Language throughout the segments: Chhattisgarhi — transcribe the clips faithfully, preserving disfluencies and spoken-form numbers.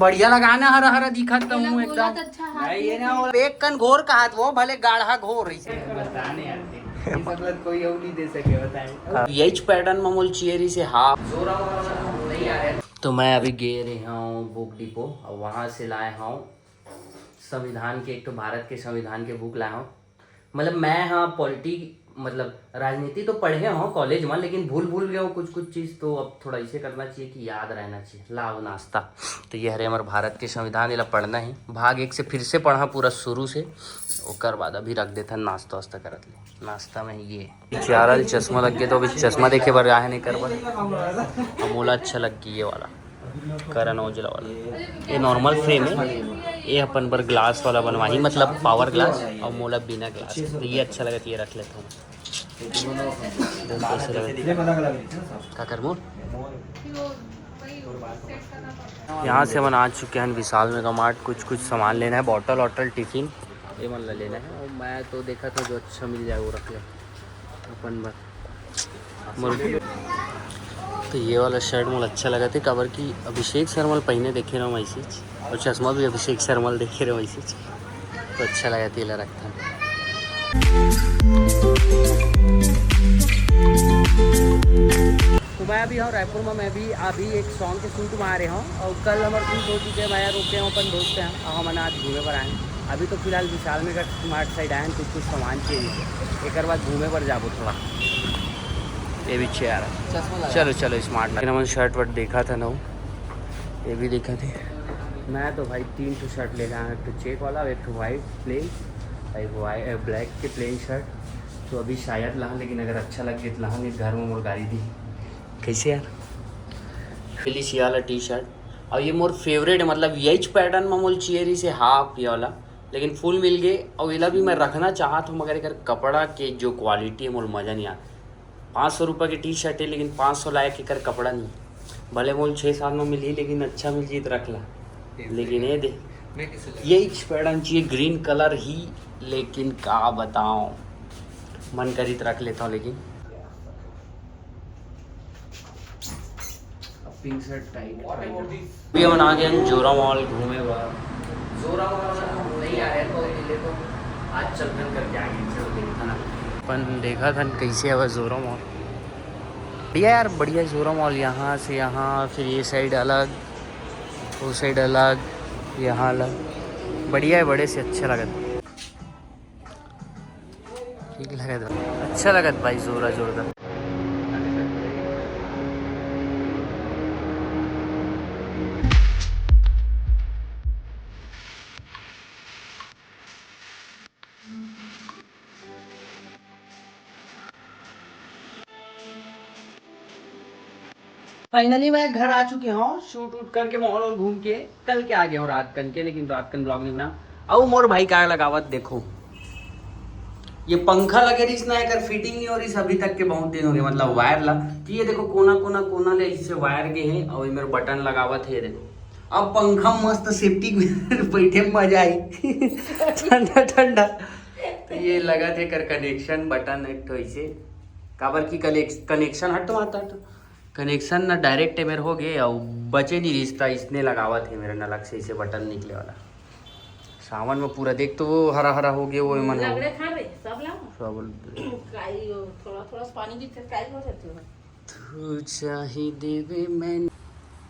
बढ़िया लगाना, हरा हरा दिखत तो हूँ एकदम। अच्छा हाथ। एक कन घोर कहात वो, भले गाढ़ा घोर रही। बताने आते हैं। ये सब कोई और नहीं दे सके, बताए। यही पैटर्न में मोल चाहिए रही से हाफ। तो मैं अभी गे रहे हूँ बुक डिपो और वहाँ से लाए हूँ संविधान के, एक तो भारत के संविधान के बुक लाए हूँ। मतलब मैं हाँ पॉलिटी, मतलब राजनीति तो पढ़े हो कॉलेज में, लेकिन भूल भूल गए हो कुछ कुछ चीज़। तो अब थोड़ा इसे करना चाहिए कि याद रहना चाहिए। लाओ नाश्ता। तो ये हरे हमारे भारत के संविधान, इला पढ़ना है। भाग एक से फिर से पढ़ा पूरा शुरू से, ओकर बाद अभी रख देता नाश्ता वास्ता करत ले। नाश्ता में ये चारल चश्मा लग गए, तो अभी चश्मा देखे बर आहे नहीं कर बर। अब मोला अच्छा लग गई ये वाला, करण औजला वाला। ये नॉर्मल फ्रेम है, ये अपन बर ग्लास वाला बनवाही, मतलब पावर ग्लास, और मोला बिना ग्लास। तो ये अच्छा लगता है, ये रख लेता हूँ। का कर मोर? यहाँ से मन आ चुके हैं विशाल मेगा मार्ट, कुछ कुछ सामान लेना है, बॉटल वॉटल, टिफिन, ये मन ला लेना है। और मैं तो देखा था जो अच्छा मिल जाए वो रख ले अपन बर। मोर तो ये वाला शर्ट मोला अच्छा लगा थे, काबर कि अभिषेक शर्मा ल पहने देखे रहो वैसे ही, और चश्मा भी अभिषेक शर्मा ल देखे रहो वैसे ही, तो अच्छा लगा थे, ला रखता हूँ। तो मैं अभी हूँ रायपुर में, मैं भी अभी एक सॉन्ग के शूट में आ रहे हूँ और कल हमारे शूट हो चुके हैं, मैं रुके हूँ अपन दोस्त हैं और हम आज घूमे पर आए हैं। अभी तो फिलहाल विशाल मेगा मार्ट साइड आए हैं, कुछ कुछ सामान चाहिए, एक बाद घूमे पर जाबो थोड़ा। ये भी चेयर है। चलो चलो स्मार्ट लग रहा है। शर्ट वर्ट देखा था ना, ये भी देखा थे। मैं तो भाई तीन ठो शर्ट ले रहा हूँ, एक तो चेक वाला, एक तो वाइट प्लेन, एक वाइट ब्लैक के प्लेन शर्ट। तो अभी शायद लहा, लेकिन अगर अच्छा लग गया तो लहा, नहीं घर में मोर गाली दी। कैसे यार? पहली सियाला टी शर्ट, और ये मोर फेवरेट है, मतलब यही पैटर्न में मोल चाहिए रही से हाफ ये वाला, लेकिन फुल मिल गए। और इला भी मैं रखना चाहत हूँ, मगर एकर कपड़ा के जो क्वालिटी है मोल मजा नहीं आता। पाँच सौ रुपये की टी शर्ट है, लेकिन पाँच सौ लायक एकर कपड़ा नहीं। भले मोल छः सात में मिली, लेकिन अच्छा मिल जी तो रख ला। लेकिन ये दे, यही पैटर्न चाहिए, ग्रीन कलर ही, लेकिन का बताओ, मन करी तो रख लेता हूँ। लेकिन पिंक शर्ट टाइट। अभी हम आ गए हैं जोरा मॉल घूमे बर। जोरा मॉल नहीं आ रहे तो ये ले तो आज चल कर करके आगे चल देखा ना। अपन देखा था कैसे है जोरा मॉल। बढ़िया यार, बढ़िया जोरा मॉल। यहाँ से यहाँ, फिर ये साइड अलग, वो साइड अलग, यहाँ अलग। बढ़िया है, बड़े से अच्छा लगा। ठीक लगत, अच्छा लगत भाई, जोरा जोरदार। फाइनली मैं घर आ चुके हूँ शूट वूट करके, मॉल और घूम के कल के आ गया हूँ रात कन के, लेकिन रात कन ब्लॉग नहीं बना। अउ मोर भाई का लगावत देखो, ये पंखा लगे रहीस ना, एकर फिटिंग नहीं हो रहीस अभी तक के, बहुत दिन हो गए, मतलब वायर ला। तो ये देखो कोना कोना कोना ले इससे वायर के हैं और ये मेरे बटन लगावत है, ये देखो। अब पंखा मस्त सेफ्टी बैठे में मजा आई ठंडा ठंडा। तो ये लगा थे कर कनेक्शन बटन एक ठो इसे, काबर की कनेक्शन हट तो आता तो कनेक्शन ना डायरेक्ट मेरे हो गए और बचे नहीं रिश्ता, इसने लगावत है मेरे नलक से इसे बटन निकले वाला। सावन में पूरा देख तो वो हरा हरा हो गया, वो मन हो लगड़े खा रहे सब लाओ। सब काई हो, थोड़ा थोड़ा पानी की काई हो जाती हो। तू चाही देवे मैं।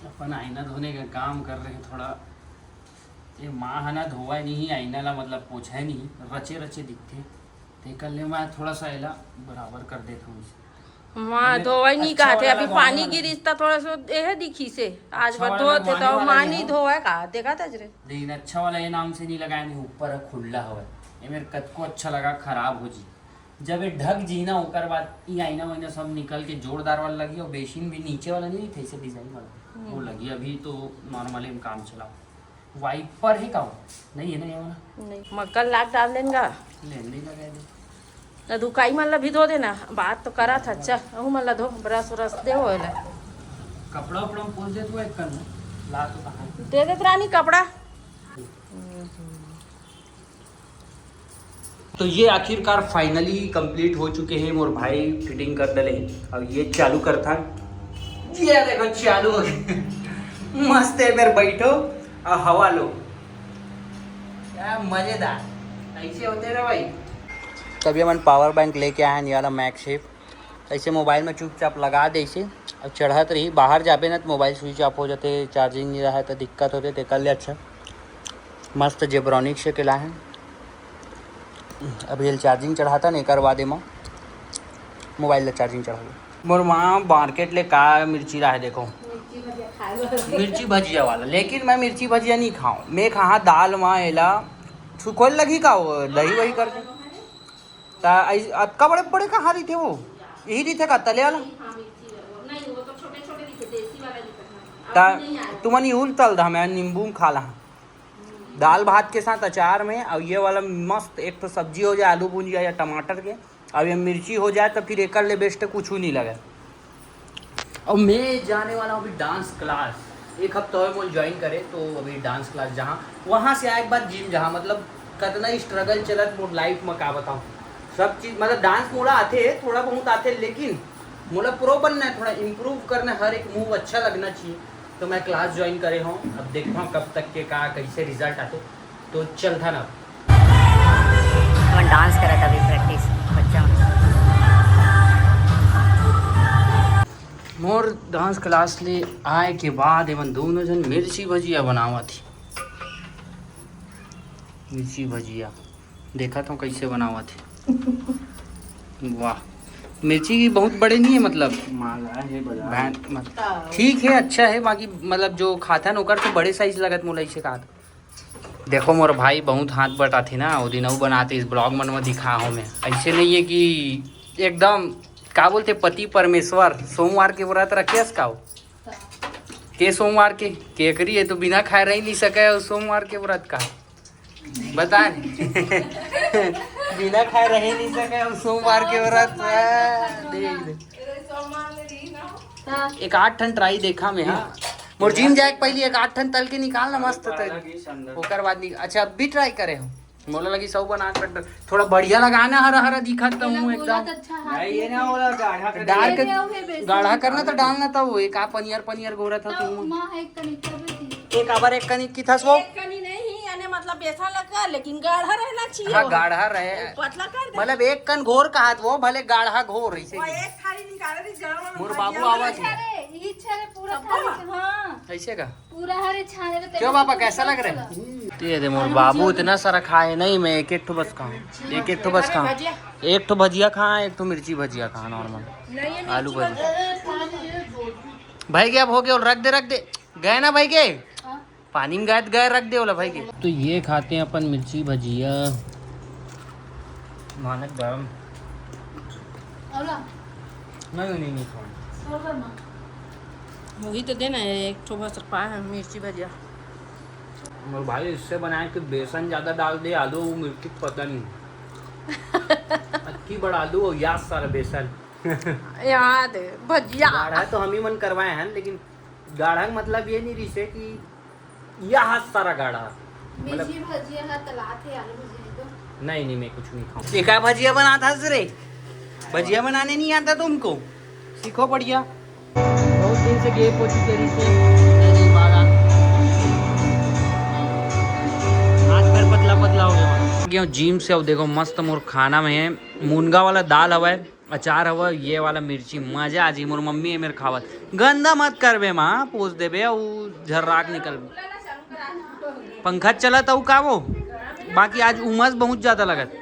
अपन आईना धोने का काम कर रहे हैं थोड़ा। ये माँ है ना, धोवा नहीं आईना ला, मतलब पोछा नहीं, रचे रचे दिखते। ते कर ले, मैं थोड़ा सा एला बराबर कर देता हूँ इसे। माँ धोवई नहीं अच्छा कहते, वाला अभी लगवाने पानी वाला। गिरिस त थोड़ा सा एहे दिखी से। आज अच्छा बर वाला धोत हे लगवाने तो वाला माँ नहीं नहीं हो। धोवय का, देखा था रे। लेकिन अच्छा वाला ये नाम से नहीं लगाया, नहीं ऊपर है, खुला हुआ है। ये मेरे कद को अच्छा लगा, खराब हो जी। जब ये ढक जी ना, ओकर बाद ये आईना वाईना सब निकल के जोरदार वाला लगी और बेसिन भी नीचे वाला नहीं था, इसे डिजाइन वाला, वो लगी। अभी तो नॉर्मल ही काम चलाओ। वाइपर है का वो? नहीं है ना ये वाला? नहीं, मक्कल लाग डाल देन गा। ले, नहीं लगाए दे। ना दुकाई मन ला भी धो देना, बात तो करा था। अच्छा, अहू मन ला धो, ब्रश व्रश दे हो एला। कपड़ा उपड़ा में पोंछ दे तू एक कन में, ला तो कहाँ? दे देत रानी कपड़ा। तो ये आखिरकार फाइनली कंप्लीट हो चुके हैं, मोर भाई फिटिंग कर डले हैं। अब ये चालू कर था, ये देखो चालू हो गए। मस्त है, मेरे बैठो। और हवा लो, क्या मजेदार। ऐसे होते ना भाई। तभी हमन पावर बैंक लेके आए हैं, ये वाला मैक्सिफ। ऐसे मोबाइल में चुपचाप लगा दे इसे, अब चढ़त रही। बाहर जाबे ना तो मोबाइल स्विच ऑफ हो जाते, चार्जिंग नहीं रहा तो दिक्कत होते, तेकर ले अच्छा मस्त जेब्रॉनिक से के लाए हैं। अभी ये चार्जिंग चढ़ाता ना, एक बाद एमा मोबाइल ला चार्जिंग चढ़ाबो। मोर माँ मार्केट ले का मिर्ची लाए, देखो, मिर्ची भजिया खाए बर। मिर्ची भजिया वाला, लेकिन मैं मिर्ची भजिया नहीं खाऊँ। मैं कहाँ दाल माँ एला सुखोल लगी का वो दही वही करके। ता ऐस-, अतका बड़े बड़े कहाँ रहिथे वो? यही रहिथे का तले वाला? हाँ, मिर्ची वाला। नहीं, वो तो छोटे छोटे रहिथे, देसी वाला रहिथे। ता अभी नहीं आया। तुमन यूल तल दा, मैं नींबू में खा ला। दाल भात के साथ अचार में, और ये वाला मस्त एक ठो सब्जी हो जाए आलू भुजिया या टमाटर के, और ये मिर्ची हो जाए तो फिर एकर ले बेस्ट कुछ नहीं लगे। और मैं जाने वाला हूँ अभी डांस क्लास, एक हफ्ता हो मोल ज्वाइन करे, तो अभी डांस क्लास जहाँ, वहाँ से आए के बाद जिम जहाँ, मतलब कितना ही स्ट्रगल चलत मोर लाइफ में, का बताऊँ। सब चीज़ मतलब डांस मोला आथे, थोड़ा बहुत आथे, लेकिन मोला प्रो बनना है, थोड़ा इम्प्रूव करना है, हर एक मूव अच्छा लगना चाहिए। तो मैं क्लास ज्वाइन करे हूँ, अब देखता हूँ कब तक के का कैसे रिजल्ट आते। तो चलता ना। हमन डांस करत अभी प्रैक्टिस बच्चा मन। मोर डांस क्लास ले आए के बाद एमन दोनों जन मिर्ची भजिया बनावत ही। मिर्ची भजिया देखत हूँ कैसे बनावत ही। वाह, मिर्ची भी बहुत बड़े नहीं है, मतलब महंगा है बाजार। भैं-, मत-, हाँ। ठीक है, अच्छा है, बाकी मतलब जो खाथन ओकर तो बड़े साइज लगत मोला इसे कहा। देखो मोर भाई बहुत हाथ बटाथे ना, वो दिन अउ बनाते इस ब्लॉग मन में दिखा हो मैं। ऐसे नहीं है कि एकदम का बोलते पति परमेश्वर सोमवार के व्रत रखे हस का हो? के सोमवार के केकरी है तो बिना खाए रह नहीं सके, और सोमवार के व्रत का बता नहीं। बिना खाए रह नहीं सके, और सोमवार के व्रत, आ, देख दे। एक आठ ठन ट्राई देखा मैं, हाँ। मोर जिम जाए के पहली एक आठ ठन तल के निकाल ना, मस्त तल। ओकर बाद नहीं, अच्छा, अब भी ट्राई करे हो। मोला लगी सब बना के रख दे। थोड़ा बढ़िया लगाना, हरा हरा दिखत तो हूँ एकदम। अच्छा हाथ भाई, ये ना होला गाढ़ा कर डार्क। ये ले आओ, हे बेसन। गाढ़ा करना तो डालना तो वो एक आप पनियर पनियर घोरत हो तो तुम। माँ है एक कनिक कर देती। एक आबर एक कनिक की थस वो। एक कनी नहीं, यानी मतलब बेसन लगा, लेकिन गाढ़ा रहना चाहिए हाँ, वो। गाढ़ा रहे। पतला कर दे। मतलब एक कन घोर कहा वो, भले गाढ़ा घोर ऐसे वो ही। एक थाली निकाले थे, जरा मोर बाबू आवाज। अरे, ई छरे पूरा सब थाली, हाँ। ऐसे का? पूरा हरे छाने तो क्यों तेरे पापा, को कैसा लग रहा है? तो ये दे, मोर बाबू इतना सारा खाए नहीं, मैं एक एक ठो बस खाऊँ, एक एक ठो बस खाऊँ। एक ठो भजिया खा, एक ठो मिर्ची भजिया खा, नॉर्मल आलू भजिया। भाई के अब हो गया, रख दे, रख दे, गए ना भाई के, पानी में गए तो गए, रख दे बोला भाई के। तो ये खाते हैं अपन मिर्ची भजिया। मानक गरम। नहीं, नहीं, नहीं खाऊंगा। मोहित तो देना है, एक ठो बस पाए हैं मिर्ची भजिया। मोर भाई इससे बनाए कि बेसन ज्यादा डाल दे, आलू, वो मिर्ची पता नहीं। अक्की बड़ आलू और याद सारा बेसन। याद है, भजिया। गाढ़ा तो हम ही मन करवाए हैं, लेकिन गाढ़ा का मतलब ये नहीं रही से कि यह सारा गाढ़ा। मतलब मिर्ची भजिया है, तलात है, आलू भजिया है तो। नहीं, नहीं, मैं कुछ नहीं खाऊं। ये का भजिया बनाता है रे? भजिया बनाने नहीं आता तुमको? सीखो बढ़िया। बहुत दिन से गैप हो चुके रही से। हाथ पैर पतला पतला हो गया। गया जिम से, अब देखो मस्त मोर खाना में है मुनगा वाला दाल हवा है। अचार हवा, ये वाला मिर्ची मजा आ जी। मोर मम्मी है मेरे खावत, गंदा मत करबे माँ, पोस देबे, उ झर्राक निकल। पंखा चलत अउ का वो, बाकी आज उमस बहुत ज्यादा लगत।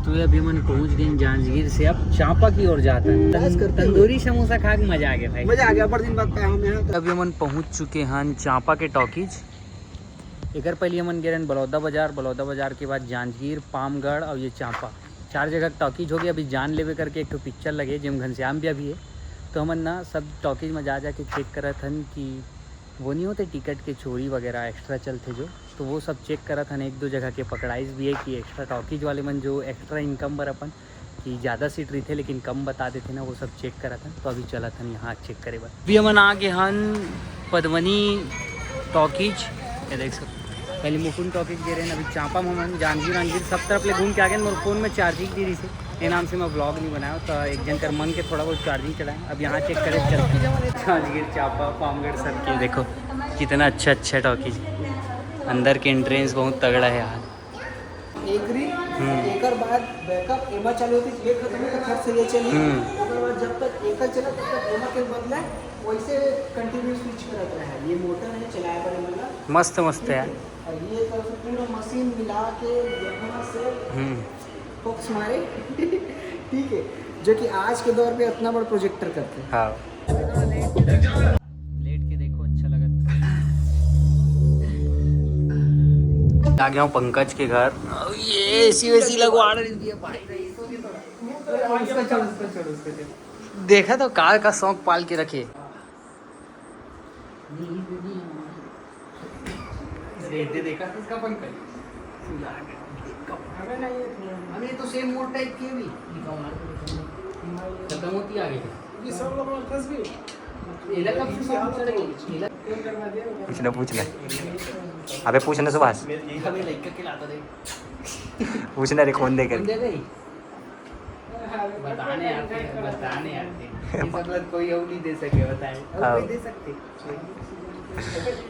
तो ये अभी मन पहुंच गए जांजगीर से, अब चांपा की ओर जाता है। तंदूरी समोसा खा के मजा आ गया भाई। मजा आ गया, बड़ दिन बाद पाया हूँ मैं यहाँ। अभी मन पहुंच चुके हैं चांपा के टॉकीज। एकर पहले हमन गे रहन बलौदा बाजार, बलौदा बाजार के बाद जांजगीर, पामगढ़ और ये चांपा, चार जगह टॉकीज हो गए। अभी जान लेवे करके एक ठो पिक्चर लगे, जेम घनश्याम भी अभी है। तो हमन ना सब टॉकीज में जा जा के चेक करत हन कि वो नहीं होते टिकट के चोरी वगैरह एक्स्ट्रा चलते जो, तो वो सब चेक करत हन। एक दो जगह के पकड़ाइस भी है कि एक्स्ट्रा टॉकीज वाले मन जो एक्स्ट्रा इनकम बर अपन कि ज़्यादा सीट रहिथे लेकिन कम बता देथे ना, वो सब चेक करत हन। तो अभी चलत हन यहाँ चेक करे बर। अभी हमन आ गे हन पद्मनी टॉकीज, ये देख सकते पहले मुकुंद टॉकीज गे रहन, अभी चांपा में हमन जांजगीर आंजगीर सब तरफ ले घूम के आ गए। मोर फोन में चार्जिंग भी रही से, ये नाम से मैं ब्लॉग नहीं बनाया, तो एक जन कर मन के थोड़ा बहुत चार्जिंग चलाया। अब यहाँ चेक करें, चलते हैं। जांजगीर चांपा, पामगढ़ सब के देखो, कितना अच्छा अच्छा टॉकीज। अंदर के एंट्रेंस बहुत तगड़ा है यार। एक री, हम्म। एकर बाद बैकअप एमा चालू होती, ये खत्म है तो थर्ड से ये चली। हम्म। ओकर बाद जब तक एकर चला, तब तक एमा के बदला, वैसे कंटिन्यू स्विच करत रहा है। ये मोटर है, चलाए पर मतलब। मस्त मस्त है। और ये तरफ से पूरा मशीन मिला के यहाँ से हम्म। फोकस मारे। ठीक है, जो कि आज के दौर पे इतना बड़ा प्रोजेक्टर करते हैं। हाँ। लेट के देखो, अच्छा लगत। आ गया हूँ पंकज के घर। ये एसी वेसी लगवा रही है भाई। उसको छोड़, उसको छोड़, उसको छोड़। देखा तो कार का शौक पाल के रखे। ये दे देखा इसका पंकज। अबे नहीं, ये तो सेम मोड टाइप की भी खत्म होती आगे। ये सब लोग फंस गए। इधर कब से सब चढ़ गई? इधर पूछ ले, पूछ ले। अबे पूछ ना सुभाष। हमें लड़का के लाता दे। पूछ ना रे, कौन दे कौन कर। दे गई? बताने आते हैं, बताने आते हैं। ये सब लोग कोई और नहीं दे सके, बताए। और हाँ। कोई दे सकते?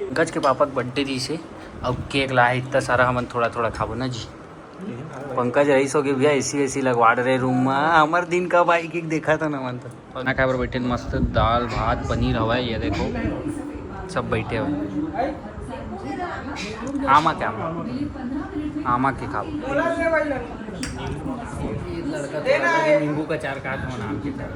पंकज के पापा के बर्थडे रहिस हे, अब केक लाए इतना सारा, हमन थोड़ा थोड़ा खाबो ना जी। पंकज रईस हो गए भैया, एसी वेसी लगवा रहे रूम में। हमर दिन का भाई केक देखा था ना मन तो। खाना खाए बर बैठे मस्त, दाल भात पनीर हवाए, ये देखो सब बैठे हुए। आमा क्या? आमा के खाओ। लड़का तो नींबू का चार खात हो, नाम के चार।